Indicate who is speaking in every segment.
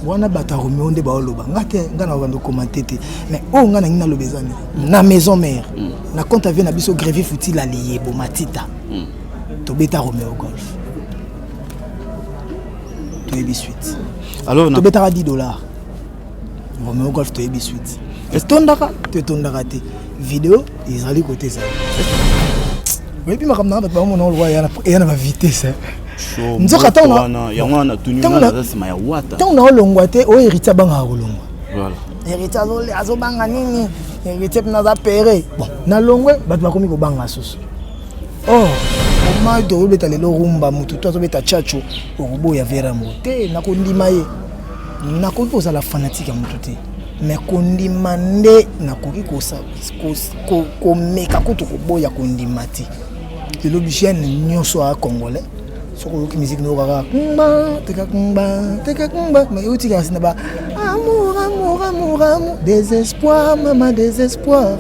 Speaker 1: Wana bato ya Romeo nde baoloba, nga te, nga na bando commenter te. Mais oyo nga nangi naloba eza nini? Na maison mère, na compte avie na biso Grevi Futila Liyebo Matita, tobeta Romeo Golf, toyebi suite.
Speaker 2: Alors na
Speaker 1: Tobetaka 10 $ Romeo Golf, toyebi suite. Etondaka to etondaka te, video ezali kote, ezali oyebi makambo nanga. Bato bamona olwa eya na bavitesse. Nzoka
Speaker 2: wana yango wana tuni wana aza nsima ya Wata.
Speaker 1: Ntango na olongwa te, oyo Héritier abangaka kolongwa.
Speaker 2: Voilà.
Speaker 1: Héritier azobanga nini? Héritier mpena aza pere. Bon, nalongwe, bato bakomi kobanga susu. Or oma tozobeta lelo rumba, motu to azobeta chacho, okoboya verambo te. Nakondima ye, nakoki kozala fanatique ya motu te, mais kondima nde nakoki komeka kutu koboya kondima te. Lelo jeune nyonso aya congolais, soki oyoki musique nayo kaka kumba teka kumba teka kumba, mais eutikaka na ba amour, amour, amour, amour, désespoir, mama désespoir,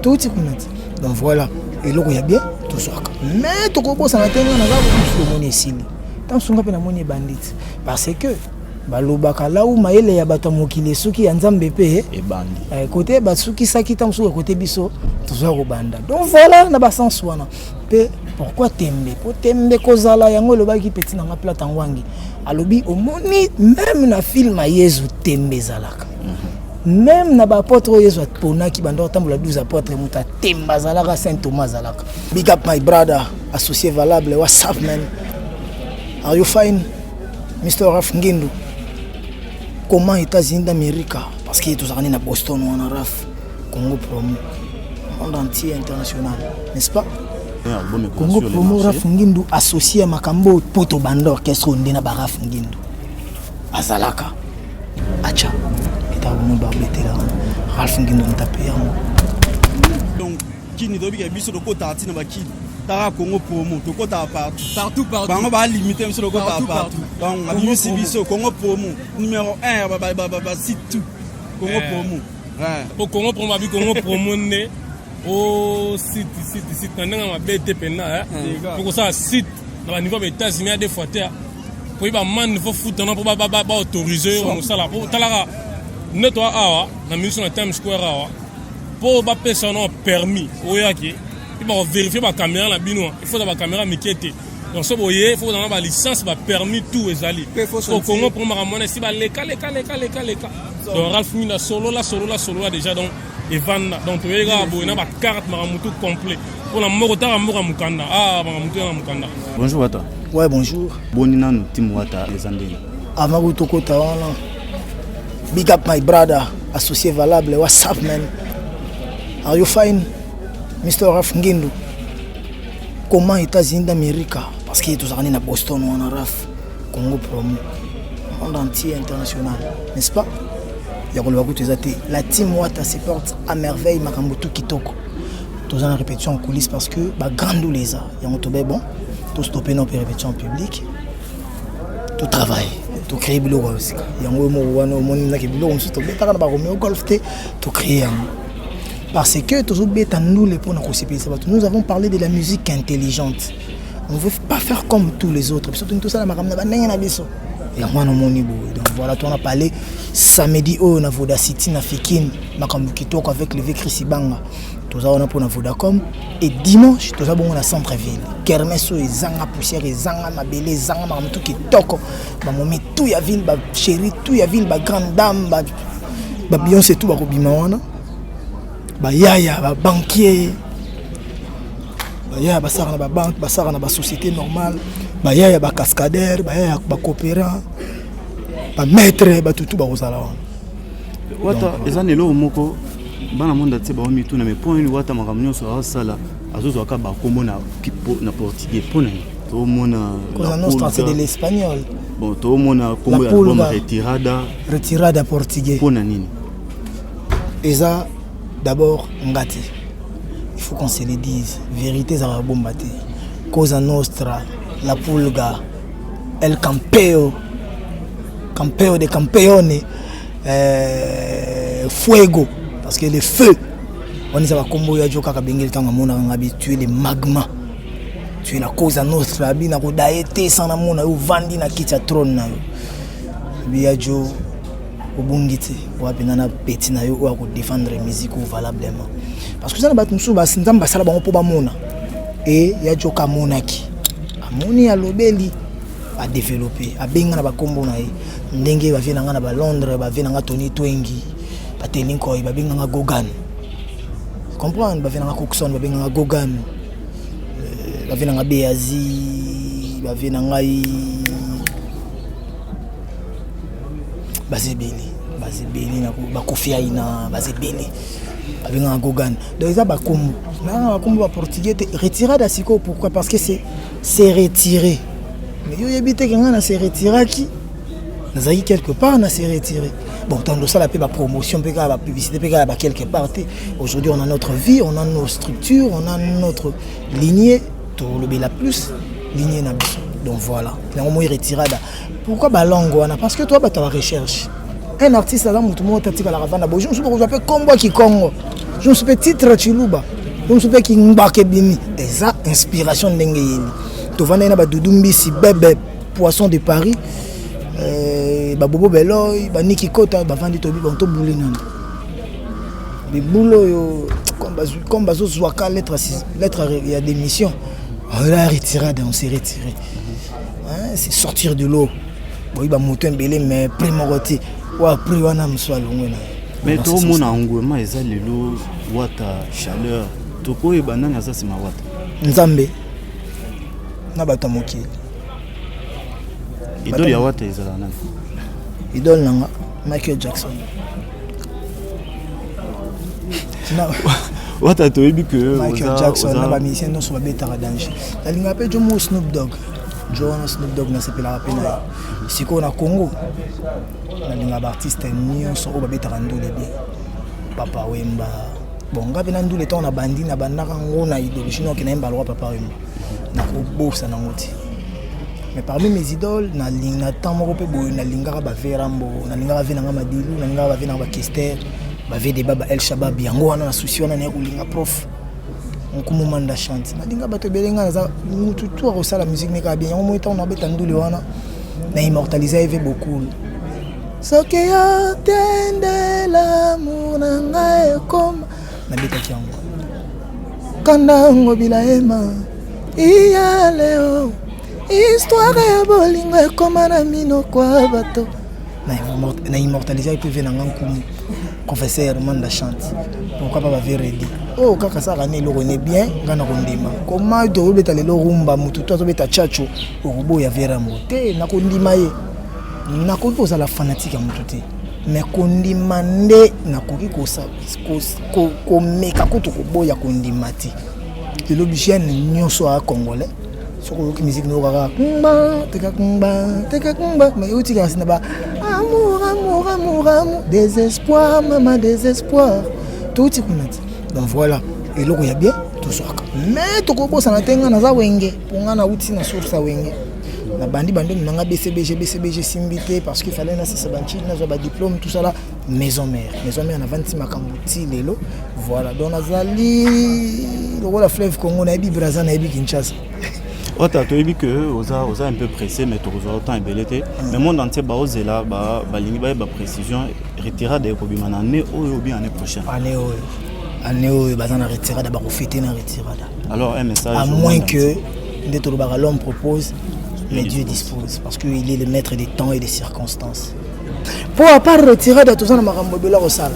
Speaker 1: touti kuna ti. Donc voilà, eloko ya bien tozwaka, mais tokobosana te. Nga naza mosusu, omoni esili ntango sunga mpe namoni ebandi ti, parce que balobaka lau mayele ya bato ya mokili esuki, ya Nzambe mpe
Speaker 2: ebandi.
Speaker 1: Kote basukisaki ntango mosusu, kote biso tozwa kobanda. Donc voilà, na basens wana mpe pourquoi tembe, po tembe kozala yango. Elobaki petit nanga Plata Ngwangi, alobi omoni même na film ya Yezu tembe ezalaka, même na baapôtre oyo Yezu aponaki, banda kotambola 12 apôtre, moto atemba azalaka, Saint Thomas azalaka. Big up my brother, associé valable, what's up man, are you fine? Mr Raf Ngindu, comment États-Unis d'Amérique? Parce que tozalaka nde na Boston wana. Raf, Congo Promo, monde entier, international, n'est-ce pas?
Speaker 2: Album.
Speaker 1: Congo Promo, Raf Ngindu, associé ya makambo oyo mpo tobanda orchestre oyo nde na baraf Ngindu azalaka acha etaka bomo babetela wana Ralph Ngindu moto ape yango.
Speaker 3: Donc kini tobika biso, tokotaka ntina bakini taka Congo Promo, tokotaka partout.
Speaker 4: Partout, partout.
Speaker 3: Bango balimite biso, tokotaka
Speaker 4: Partout,
Speaker 3: partout.
Speaker 4: Partout.
Speaker 3: Donc babimisi biso Congo Promo numéro 1, basite tout Congo Promo. Ouais.
Speaker 5: Po Congo Promo, babi Congo Promo nde o site, site, site na ndenge mabe te mpenza. Po kosala site na baniveau ya baÉtats-Unis ya deux fois te, po yeba mande fo futana mpo baautorise yo mosala. Po talaka nde toa awa na miso na Times Square awa, mpo bapesa no permis oyaki mpe bakovérifie bacaméra na bino, il faut bacaméra mike te. Donc so boye, il faut kozala na balicence, bapermis, tout ezali. Po Congo mpo makambo wana esi baleka leka leka leka leka. Donc Ralph Mina solola, solola, solola déjà. Donc evanda, donc toyei kaka boye na bacarte, makambo tout complet mpona moko taka mboka mokanda, ah, makambo tout ya na mokanda.
Speaker 2: Bonjour Wata.
Speaker 1: Ouais, bonjour.
Speaker 2: Boni nanu team Wata eza ndeni?
Speaker 1: Avant que tokota wana, big up my brother, associé valable, what's up man, are you fine? Mr Raf Ngindu, comment États-Unis d'Amérique? Parce que tozalaka nde na Boston wana. Raf, Congo Promo, monde entier, international, n'est-ce pas? Ya koloba kutu eza te. La team Wata se porte à merveille, makambo tout kitoko. Toza na répétition en coulisse parce que bagrande oule eza yango. Tobe bon, tostoppe na mpe répétition en public, totravaille, tocrée biloko ya sika. Yango oyo moko wana omoni naki biloko mosusu tobetaka na baromeo golf te, tocrée yango parce que tozobeta ndule mpona kosepelisa bato. Nous avons parlé de la musique intelligente, on veut pas faire comme tous les autres. Biso toni tosala makambo na bandenge na biso, yango wana omoni boye. Donc voilà, tona parlé samedi oyo na Voda City na Fikine, makambo kitoko avec le Chris Ibanga. Toza wana mpona Vodacom. Et dimanche toza bongo na centre ville, kermesse oyo ezanga poussière, ezanga mabele, ezanga makambo tu kitoko. Bamomi tout ya ville, bachéri tout ya ville, bagrande dame, babeyonce tout bakobima wana, bayaya, babanquier, bayaya basalaka na babanque, basalaka na basociété normale, bayaya bacascadeur, bayaya bacoopérant, bamaître, batutu bakozala wana.
Speaker 2: Wata, eza na eloko moko bana monde tie bango mituna, mais mpo nini Wata makambo nyonso azosala azozwaka bakombo na portugais? Mpo na nini toomona
Speaker 1: Cosa Nostra, c'est de l'espagnol.
Speaker 2: Bon, toomona kombo ya album Retirada.
Speaker 1: Retirada, portugais.
Speaker 2: Mpo na nini?
Speaker 1: Eza d'abord nga te, il faut qu'on se le dise, vérité ezalaka bomba te. Cosa Nostra, la Pulga, El Campeo, Campeo de Campeone, Fuego, parce que le feu wana eza bakombo oyo ajo kaka bengeli. Ntango amonaka nga bi tu es le magma, tu es la Cosa Nostra, abi nakoda ye te san namona yo ovandi na kiti ya trône na yo. Bi ya jo Obungi te, oya mpenza na petit na yo oyo akodefendre musique oyo valablement, parce que eza na bato mosusu Nzambe basala bango mpo bamona. E ya Joka amonaki, amoni, alobeli, adeveloppe, abenga na bakombo na ye ndenge bavie na nga na balondres, bavie na nga Tony Twengi, batelinkoi babenganga Gogan, comprendre, bavie na nga Cookson, babenganga Gogan, bavie na nga Beazi, bavie na ngai baza ebele, baza ebele, bakofi aina, baza ebele, babengaka Gogan. Donc eza bakombo nanga, bakombo baportugais te. Retirada sikoyo, pourquoi? Parce que c'est retiré. Mais yo oyebi te ke ngai na se retiraki, nazalaki quelque part, na se retiré. Bon, tant tosala mpe bapromotion mpe kaka bapublicité mpe kaka ba quelque part te. Aujourd'hui, on a notre vie, on a nos structures, on a notre lignée, tolobela plus lignée na biso. Donc voilà, yango moi retirada. Pourquoi balangue wana? Parce que toi, bato ya barecherche, un artiste aza motu moko tatikalaka vanda boye. Mosusu bokozwa mpe kombo ya kikongo, mosusu mpe titre chiluba, mosusu mpe kingbaka ebimi, eza inspiration ndenge eyeli. Tovandaki na badudu mbisi bebe poisson de Paris, babobo beloy, baniki kota, bavandi, toyebi bango, tobule nano bibulu oyo comme bazozwaka lettre ya démission. La retirade, on s'est retiré, hein, c'est sortir de l'eau. Boyi bamoto ebele, mais prix moko te oyo prix wana mosu alongwe na ye.
Speaker 2: Mais tomona engouement eza lelo, Wata chaleur, tokoyeba nani aza nsima Wata?
Speaker 1: Nzambe na bato ya mokili.
Speaker 2: Idole ya Wata ezala nani?
Speaker 1: Idole nanga, Michael Jackson.
Speaker 2: Wata, toyebi ke
Speaker 1: Michael Jackson na bamusicien nyonso babetaka danger. Nalingaka mpe jo mo Snoop Dog, jo wana Snoop Dog, nasepelaka mpe na ye. Sikoyo na Congo, nalingaka baartiste nyonso oyo babetaka ndule bien, Papa Wemba. Bon, nga mpe na ndule, ntango na bandi, na bandaka ngo na idéologie noke nayemba lokwa Papa Wemba, nakobosa nango te. Mais parmi mes idoles, na temps moko mpe boye, nalingaka baverambo, nalingaka ve nanga Madilu, nalingaka bave nanga bakester, bave deba, ba El Shabab. Yango wana na susi wana naye kolinga prof Nkumu Manda Chante. Nalinga bato ebele. Ngai naza mutu tu akosala musique ne kaka bien. Yango moi, ntango nabeta ndule wana, na immortalise eve bokulu. Soki yo te nde l'amour na ngai ekoma, nabetaki yango kanda yango bilaema iya leo, histoire ya bolingo ekoma na minoko ya bato. Na immortalise mpe ve nanga Nkumu professeur Manda Chante. Pourquoi pas bave redi oyo kaka asalaka ne eloko ne bien? Ngai na kondima koma tozobeta lelo rumba, motu to azobeta chacho, okoboya verambo te. Nakondima ye, nakoki kozala fanatique ya motu te, mais kondima nde nakoki komeka kutu koboya kondima te. Lelo jeune nyonso aya congolais, soki oyoki musique nayo kaka kumba teka kumba teka kumba, mais euti kaka na ba amour, amour, amour, amour, désespoir, mama désespoir, touti kuna ti. Donc voilà, eloko ya bien tozwaka, mais tokobosana te ngai naza Wenge, mpo ngai nauti na source ya Wenge. Nabandi bandomi nanga BCBG, BCBG simbi te parce qu'il fallait nasisa banchili, nazwa badiplôme, tout ça là. Maison mère, maison mère, navandi ti makambo ti lelo. Voilà, donc nazali lokola fleuve Congo, nayebi Braza, nayebi Kinshasa.
Speaker 2: Ota, toyebi ke oza un peu pressé, mais tokozwa autant ebele te. Mais monde entier baozela, balingi bayeba précision: retirade ekobima na année oyo ou bien année prochaine?
Speaker 1: Année oyo, année oyo baza na retirada, bakofete na retirada.
Speaker 2: Alors un message
Speaker 1: à moins que nde tolobaka, l'homme propose mais Dieu dispose, parce que il est le maître des temps et des circonstances. Po à part retirada, toza na makambo ebele kosala.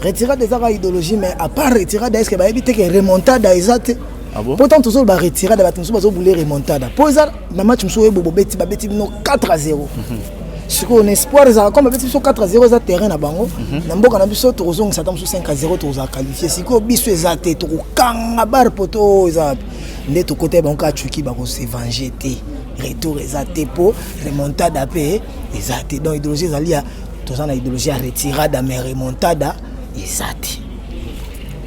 Speaker 1: Retirada ezaka idéologie, mais à part retirada, est ce que bayebi te ke remontada eza te?
Speaker 2: Ah bon?
Speaker 1: Po tant tozoloba retirada, bato mosusu bazobule remontada, mpo eza na match mosusu oyo bobeti, babeti bino 4 à 0. Sikoyo na espoir ezalaka comme babeti biso 4 à 0, eza terrain na bango, na mboka na biso tokozongisa ata mosusu 5 à 0, tokozala qualifié. Sikoyo biso eza te, tokokanga bar poto oyo eza wapi nde tokota bango kaka cuki, bakose venger te. Retour eza te, mpo remontada mpe eza te. Donc idéologie ezali ya, toza na idéologie ya retirada, mais remontada eza te.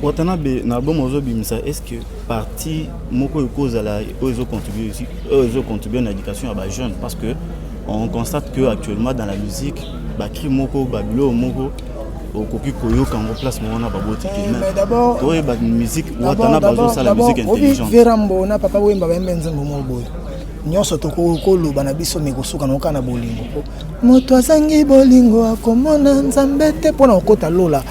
Speaker 2: Watanabe, na album ozobimisa, est ce que parti moko ekozala oyo ezocontribue, oyo ezocontribue na éducation ya bajeune? Parce que on constate que actuellement dans la musique, bacri moko, babiloko moko okoki koyoka yango place moko na baboti te. Toyeba musique Watanabe azosala musique intelligente.
Speaker 1: Verambo na Papa Wemba bayembe nzembo moko boye. Nyonso tokoloba na biso me kosuka na kaka na bolingo, po moto azangi bolingo akomona Nzambe te. Mpona kokota lola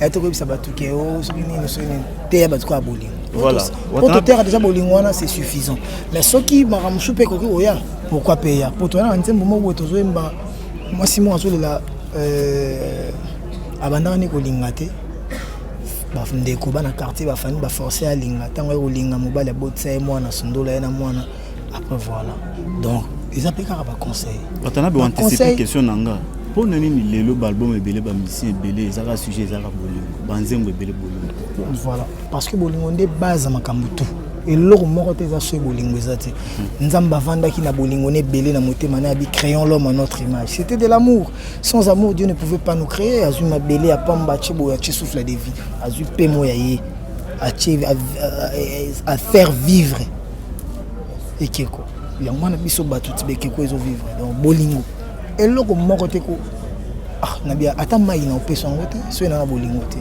Speaker 1: ya tokoyebisa bato ke o soki nini, soki nini te, ya bato kaka bolingo. Po totera déjà bolingo wana, c'est suffisant. Mais soki makambo mosusu mpe ekoki koya, pourquoi mpe ya po toya na nzembo moko boye, tozoyemba mwasi moko azolela, abandaka nde kolinga te. Bandeko, bana quartier, bafamille baforce alinga. Ntango aye kolinga mobali, abotisa ye mwana, sundola ye na mwana. Après voilà, donc eza mpe kaka baconseil.
Speaker 2: Watanabe, oanticipe question na nga. Mpo na nini lelo baalbum ebele, bamusicien ebele, ezaka sujet ezaka bolingo, banzembo ebele bolingo?
Speaker 1: Voilà, parce que bolingo nde base ya makambo tout. Eloko moko te eza so bolingo eza te. Nzambe avandaki na bolingo na ebele na motema na abi: "Créons l'homme à notre image." C'était de l'amour. Sans amour, Dieu ne pouvait pas nous créer. Azwi mabele ya pamba, atie boye, atie souffle de vie, azwi pemo ya ye, atie à faire vivre ekeko. Yango wana biso bato ti bekeko ezovivre. Donc bolingo, eloko moko te ko ah, nabia ata mai na opesa yango te soki na bolingo te.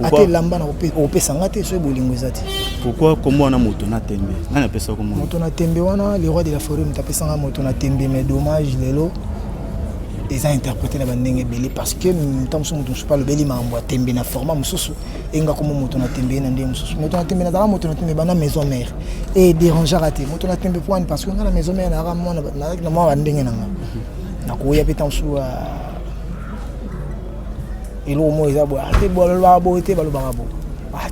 Speaker 1: Ata elamba na opesa nga te soki bolingo eza te.
Speaker 2: Pourquoi kombo wana Moto na Tembe? Nani apesa kombo?
Speaker 1: Moto na Tembe wana, le roi de la forêt moto apesanga Moto na Tembe. Mais dommage, lelo eza interprété na bandenge ebele, parce que ntango mosusu moto mosusu alobeli makambo ya tembe na format mosusu, enga kombo Moto na Tembe ye na ndenge mosusu. Moto na Tembe, nazalaka moto na tembe banda maison mère e dérangeaka te Moto na Tembe poani, parce que nga na maison mère nazalaka mwana, nazalaki na mwa bandenge na nga. Nakoya mpe ntango mosusu eloko moko eza boye ate, balobaka boye te, balobaka boye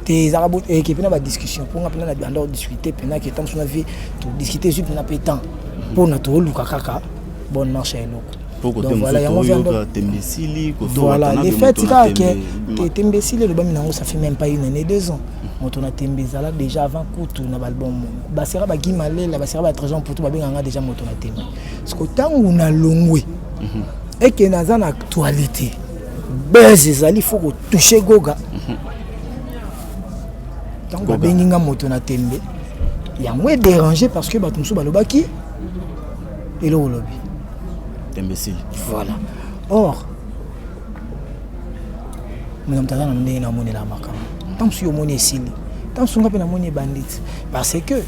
Speaker 1: te, ezalaka boye eke mpena badiscussion mponga mpena na banda odiscute mpena ke ntango mosusu na vie todiscute, ezwi mpena mpe temps mpona toluka kaka bonne marche ya eloko.
Speaker 2: Donc voilà, yango.
Speaker 1: Voilà, le fait kaka ke Tembe esili, elobami nango, ça fait même pas une année, 2 ans. Moto na Tembe ezala déjà avant kutu na baalbum. Basera bagi malela, basera batrésor mputu, babenganga déjà Moto na Tembe, parce que ntango nalongwe eke naza na actualité, buzz ezali, faut kotouche Goga. Ntango babengi nga Moto na Tembe, yango edérange, parce que bato mosusu balobaki eloko olobi.
Speaker 2: Tembe esili.
Speaker 1: Voilà. Or moto aza na ndenge namonela makambo. Ntango mosusu omoni esili, ntango mosusu nga mpe namoni ebandi te, parce que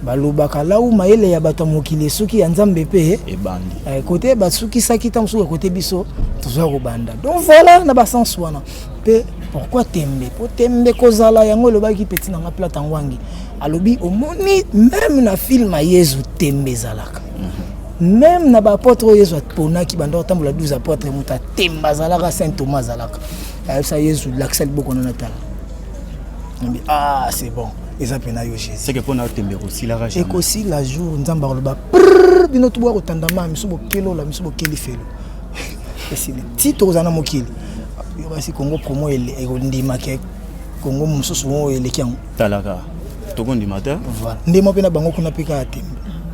Speaker 1: balobaka lau mayele ya bato ya mokili esuki, ya Nzambe mpe
Speaker 2: ebandi.
Speaker 1: Kote basukisaki, ntango mosusu kote biso tozwa kobanda. Donc voilà, na basens wana mpe pourquoi tembe, po tembe kozala yango. Elobaki petit nanga Plata Ngwangi, alobi omoni même na film ya Yezu tembe ezalaka, même na baapôtre oyo Yezu aponaki, banda kotambola 12 apôtre, moto atemba azalaka, Saint Thomas azalaka, ayebisa Yezu: "Lakisa liboko na natala." Ah, c'est bon, eza mpena yo Jésus.
Speaker 2: C'est que mpona tembe ekosilaka?
Speaker 1: Ekosila jour Nzambe akoloba: "Prrr, bino toboya kotandama, miso bokelola, miso bokeli felo." Esili. Ti tokozala na mokili yo, basi Congo Promo ekondimaka Congo mosusu oyo eleki yango.
Speaker 2: Talaka, tokondima te.
Speaker 1: Voilà, ndemo mpe na bango kuna mpe kaka tembe.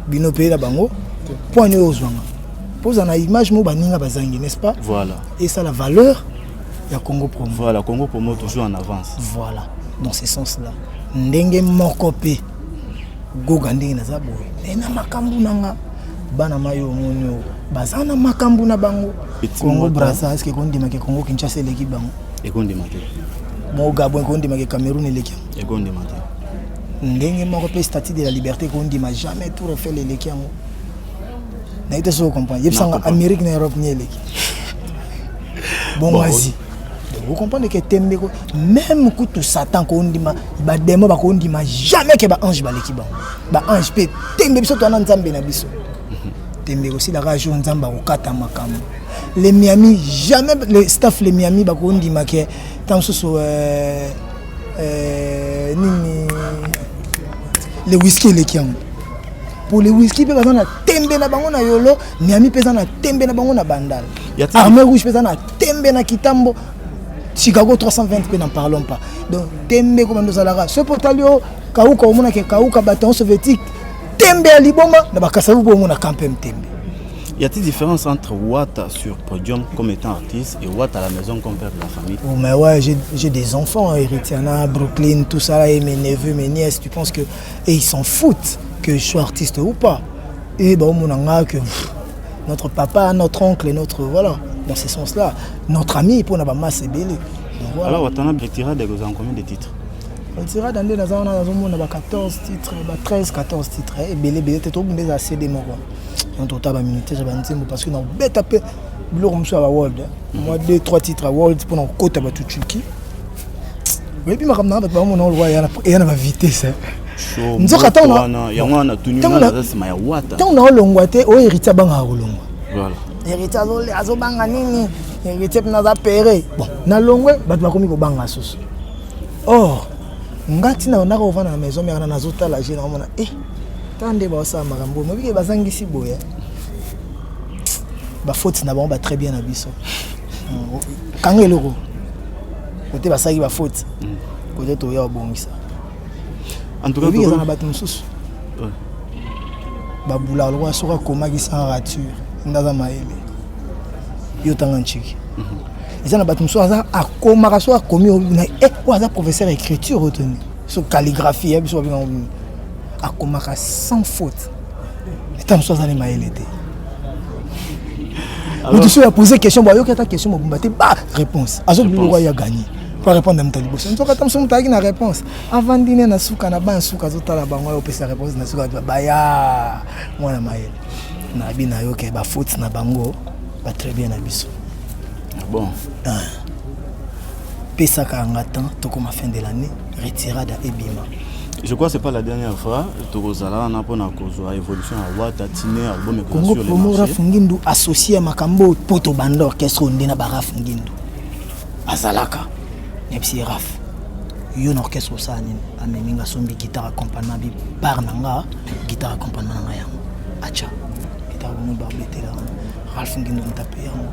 Speaker 1: Bino mpe na bango point oyo ozwanga mpo ozala na image mo baninga bazangi, n'est-ce pas?
Speaker 2: Voilà.
Speaker 1: Esala valeur ya Congo Promo.
Speaker 2: Voilà, Congo Promo toujours en avance.
Speaker 1: Voilà, dans ce sens là ndenge moko mpe Goga, ndenge naza boye, me na makambo na nga, bana mai omoni oyo baza na makambo na bango. Congo Braza, est-ce ekondimaka Congo Kinshasa eleki bango?
Speaker 2: Ekondima te.
Speaker 1: Mo Gabon ekondimaka Cameroun eleki yango?
Speaker 2: Ekondima te.
Speaker 1: Ndenge moko mpe Statue de la Liberté ekondima jamais Tour Eiffel eleki yango. Nayebi te soki ocomprendre. Yebisanga, Amérique na Europe ni eleki bongo? Asie. Donc ocomprendre ke tembe ko même kutu Satan kondima, bademo bakondima jamais ke baange baleki bango. Baange mpe tembe, biso towana Nzambe na biso. Tembe ekosilaka jour Nzambe akokata makambo. Le Miami, jamais le staff le Miami bakondima ke ntango mosusu nini, le whisky eleki yango. Pour le whisky mpe baza na tembe na bango na Yolo, Miami mpe eza na tembe na bango na Bandal, Armée Rouge mpe eza na tembe na Kitambo, Chicago 320 mpe n'en parlons pas. Donc tembe komanda ozalaka soki otali o kauka, omonaka kauka bataillon soviétique, tembe ya liboma na bakasavu mpo omona kampe tembe.
Speaker 2: Y a-t-il différence entre Wata sur podium comme étant artiste et Wata à la maison comme père de la famille?
Speaker 1: Oh, mais ouais, j'ai des enfants, Héritiana, Brooklyn, tout ça, et mes neveux, mes nièces, tu penses que... Et ils s'en foutent que je sois artiste ou pas. Et bon, mon que pff, notre papa, notre oncle, notre... Voilà, dans ce sens-là. Notre ami, pour nous, masse. Donc, voilà.
Speaker 2: Alors, Watanabe, retirade, vous avez combien de titres?
Speaker 1: Retirada nde naza wana, nazomona ba 14 titre, ba 13, 14 titre, ebele ebele te. Tobunda, eza CD moko. Donc totala baminute ya banzembo, parce que nakobeta mpe biloko mosusu ya baworld, mwa 2, 3 titre ya world mpona kokota bato tuki. Oyebi makambo nanga, bato bamona olwa eya na bavitesse. Nzoka
Speaker 2: yango wana tuni naza nsima ya Wata.
Speaker 1: Ntango naolongwa te, oyo Héritier abangaka kolongwa. Héritier azobanga nini? Héritier mpena aza pere. Bon, nalongwe, bato bakomi kobanga susu. Or nga ntina bandaka kovanda na maison mère, nazotala je naomona e ta nde baosala makambo oyo mobike, bazangisi boye bafaute na bango ba très bien na biso. Kanga eloko kote basalaki bafaute, kote toya kobongisa.
Speaker 2: En tout cas,
Speaker 1: eza na bato mosusu babula lokola soki akomaki sans rature nde aza mayele. Yo tanga ntiki, eza na bato mosusu aza akomaka, soki akomi na oyo aza professeur ya écriture, oyo toni so calligraphie ya biso babengango, akomaka sans faute. Eta mosusu aza ne mayele te. Moto soki apose question bo, ayoki ata question mobimba te, ba réponse azobili lokwa ya gagné po répondre moto ya liboso. Nzoka ata mosusu moto ayaki na réponse, avandi ne na suka na ba suka, azotala bango, ayopesa réponse na suka, baya mwana mayele. Nayebi na yo ke bafaute na bango ba très bien na biso.
Speaker 2: Bon.
Speaker 1: Pesaka yanga temps, tokoma fin de l'année, Retirada ebima.
Speaker 2: Je crois que c'est pas la dernière fois tokozala wana mpona kozwa évolution ya Wata tine album.
Speaker 1: Congo Promo, Raf Ngindu associé ya makambo po tobanda orchestre oyo nde na baraf Ngindu azalaka. Nayebisi ye: "Raf, yo na orchestre osala nini?" Amemi nga, asombi guitare accompagnement, bi part na nga guitare accompagnement na nga yango atya guitare bongo babetela wana. Ralph Ngindu moto ape yango.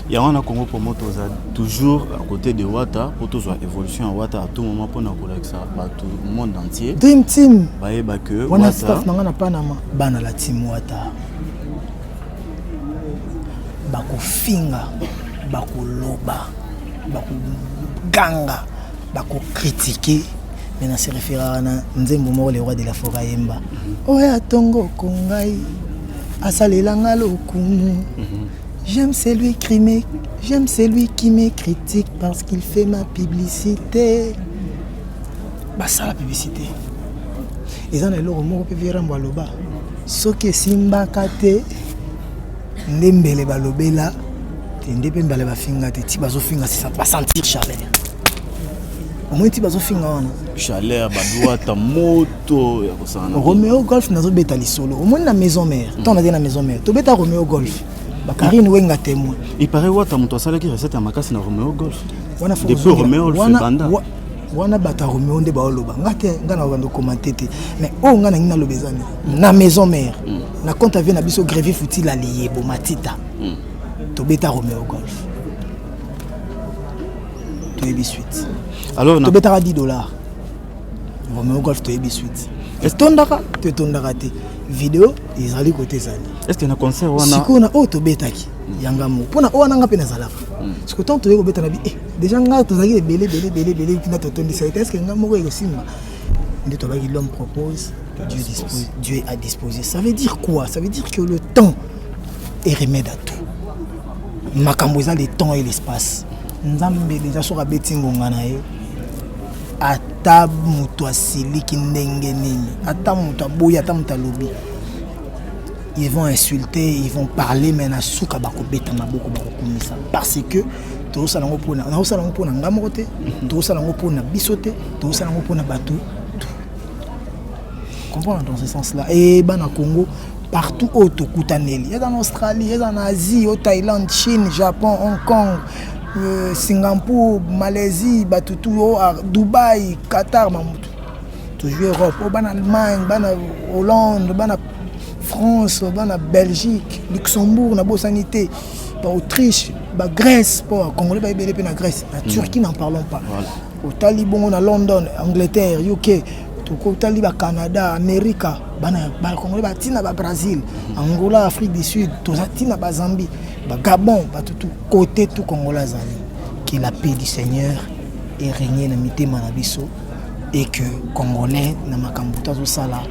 Speaker 2: Yango wana Congo Promo toza toujours à côté de Wata po tozwa évolution ya Wata à tout moment, mpona kolakisa bato monde entier.
Speaker 1: Dream Team.
Speaker 2: Bayeba ke
Speaker 1: wana staff na nga na Panama, bana la team Wata, bakofinga, bakoloba, bakoganga, bakocritiquer, mais na se référaka na nzembo moko le roi de la forêt ayemba: "Oyo atongoko ngai asalelanga lokumu. J'aime celui qui me critique parce qu'il fait ma publicité." Basala publicité eza na eloko moko mpe virambo aloba: soki esimbaka te nde mbele balobela te, nde mpe mbele bafinga te. Ti bazofinga, basentir chaleur, omoni ti bazofinga wana.
Speaker 2: Chaleur badwata moto ya kosala.
Speaker 1: Romeo Golf, nazobeta lisolo. Omoni na maison mère, ntango naza na maison mère, tobeta Romeo Golf, bakarine Wenga témoin.
Speaker 2: Il paraît Wata moto asalaki recette ya makasi na Romeo Golf.
Speaker 1: Wana
Speaker 2: depuis Romeo Golf ebanda.
Speaker 1: Wana bato ya Romeo nde baoloba, nga te, nga na bando commenter te. Mais oyo nga nangi naloba eza nini? Na maison mère, na compte avie na biso Grevi Futila Liyebo Matita, tobeta Romeo Golf, toyebi suite.
Speaker 2: Alors
Speaker 1: tobetaka 10 $, Romeo Golf, toyebi suite. Etondaka to etondaka te, video ezali kote ezali.
Speaker 2: Est ce que na concert wana?
Speaker 1: Sikoyo na oyo tobetaki yanga moko, mpona oyo wana nga mpe nazalaka. Sikoyo ntango toyei kobeta na bi déjà nga tozalaki ebele ebele ebele ebele mpina totondisa ete est ce que nga moko ekosimba? Nde tolobaki: "L'homme propose, Dieu dispose, Dieu a disposé." Ça veut dire quoi? Ça veut dire que le temps est remède à tout. Makambo eza le temps et l'espace. Nzambe déjà soki abeti ngonga na ye, ata moto asiliki ndenge nini, ata moto aboyi, ata moto alobi, ils vont insulter, ils vont parler, mais na suka bakobeta maboko, bakokumisa, parce que tozosala yango mpona, nazosala yango mpona nga moko te, tozosala yango mpona biso te, tozosala yango mpona bato tout. Comprendre dans ce sens là e bana Congo partout oyo tokutaneli, eza na Australie, eza na Asie, o Thaïlande, Chine, Japon, Hong Kong, Singapour, Malaisie, bato tu o Dubai, Qatar, mamutu toujours, Europe oyo, bana Allemagne, bana Hollande, bana France, bana Belgique, Luxembourg, nabosani te baAutriche, baGrèce, mpo Congolais bayebele mpe na Grèce, na Turquie, n'en parlons pas. Otali bongo na London, Angleterre, UK, tokotali baCanada, Amerika, bana Bacongolais batina, baBrasil, Angola, Afrique du Sud, toza ntina baZambie, baGabon, bato tout côté tout Congolais azali. Que la paix du Seigneur erègne na mitema na biso et que Congolais na makambo to azosala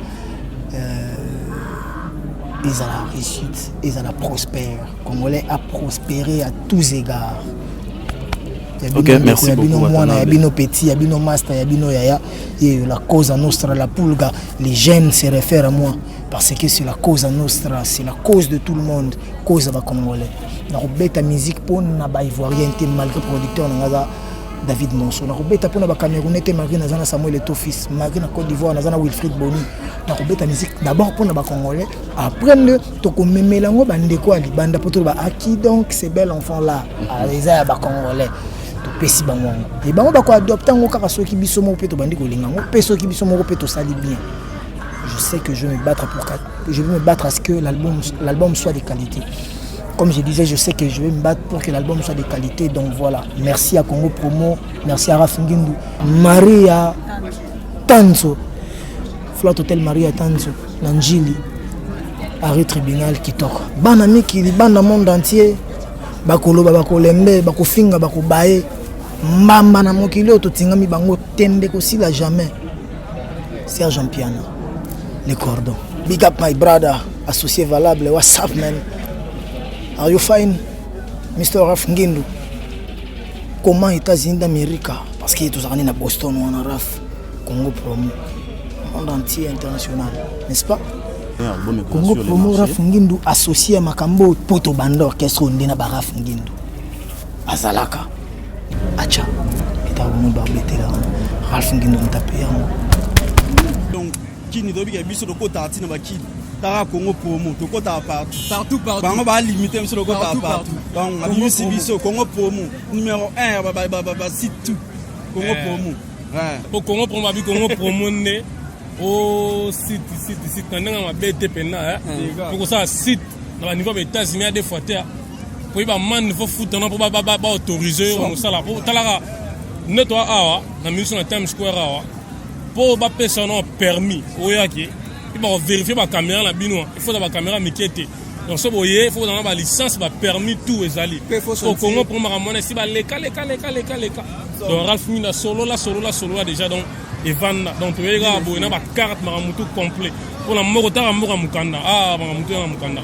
Speaker 1: ezala réussite, ezala prospère. Congolais a prospéré à tous égards. Ya bino ndeko, ya bino mwana, ya bino petit, ya bino master, ya bino yaya ye, la Cosa Nostra, la pulga. Les jeunes se réfèrent à moi parce que c'est la Cosa Nostra, c'est la cause de tout le monde, cause ya Bacongolais. Nakobeta musique mpo na Baivoirien te, malgré producteur na nga aza David Monso. Nakobeta mpona Bacamerounais te, malgré naza na Samuel Eto'o Fils, malgré na Côte d'Ivoire naza na Wilfried Boni. Nakobeta musique d'abord mpona Bacongolais, après nde tokomemela yango bandeko ya libanda, mpo toloba aki. Donc ces bel enfant là eza ya Bacongolais, topesi bango yango e bango bakoadopte yango kaka soki biso moko mpe tobandi kolinga yango, mpe soki biso moko mpe tosali bien. Je sais que je vais me battre à ce que l'album soit de qualité. Comme je disais, je sais que je vais me battre pour que l'album soit de qualité. Donc voilà, merci à Congo Promo, merci à Raf Ngindu, Maria Tanzo, Flat Hotel Maria Tanzo, Nanjili, Arrêt Tribunal Kitoko. Bana mikili, bana monde entier, bakoloba, bakolembe, bakofinga, bakobaye, mbamba na mokili oyo totingami bango tembe kosila jamais. Serge Ampiana, les cordons. Big up my brother, associé valable, what's up man? Are you fine? Mr. Raf Ngindu. Comment États-Unis d'Amérique? Parce que tozalaka na Boston wana, Raf, Congo Promo. Monde entier, international, n'est-ce pas? Congo Promo, Raf Ngindu, associé à makambo poto banda orchestre nde na ba Raf Ngindu. Azalaka. Acha. Eta bomo babetela wana. Ralph Ngindu mutape yango.
Speaker 3: Donc kini tobika biso, tokotaka ntina bakini taka Congo Promo, tokotaka partout.
Speaker 4: Partout, partout.
Speaker 3: Bango balimite biso, tokotaka
Speaker 4: Partout,
Speaker 3: partout.
Speaker 4: Partout.
Speaker 3: Donc abimisi biso Congo Promo numéro 1, basite tout Congo Promo.
Speaker 5: Po Congo Promo, babi Congo Promo nde o site, site, site na ndenge mabe te mpenza, po kosala site na baniveau ya Baétats-Unis ya deux fois te, po yeba mande fo futana mpo baautorise yo mosala. Po talaka nde toa awa na miso na Times Square awa, mpo bapesa no permis oyaki mpe bakovérifie bacaméra na bino, il faut bacaméra mike te. Donc so boye, il faut kozala na balicence, bapermis, tout ezali. Po Congo mpo makambo wana esi baleka leka leka leka leka. Donc Ralph Mina solola solola solola déjà, donc evanda. Donc toyei kaka boye na bacarte, makambo tout complet mpona moko taka mboka mokanda, ah, makambo tout ya na mokanda.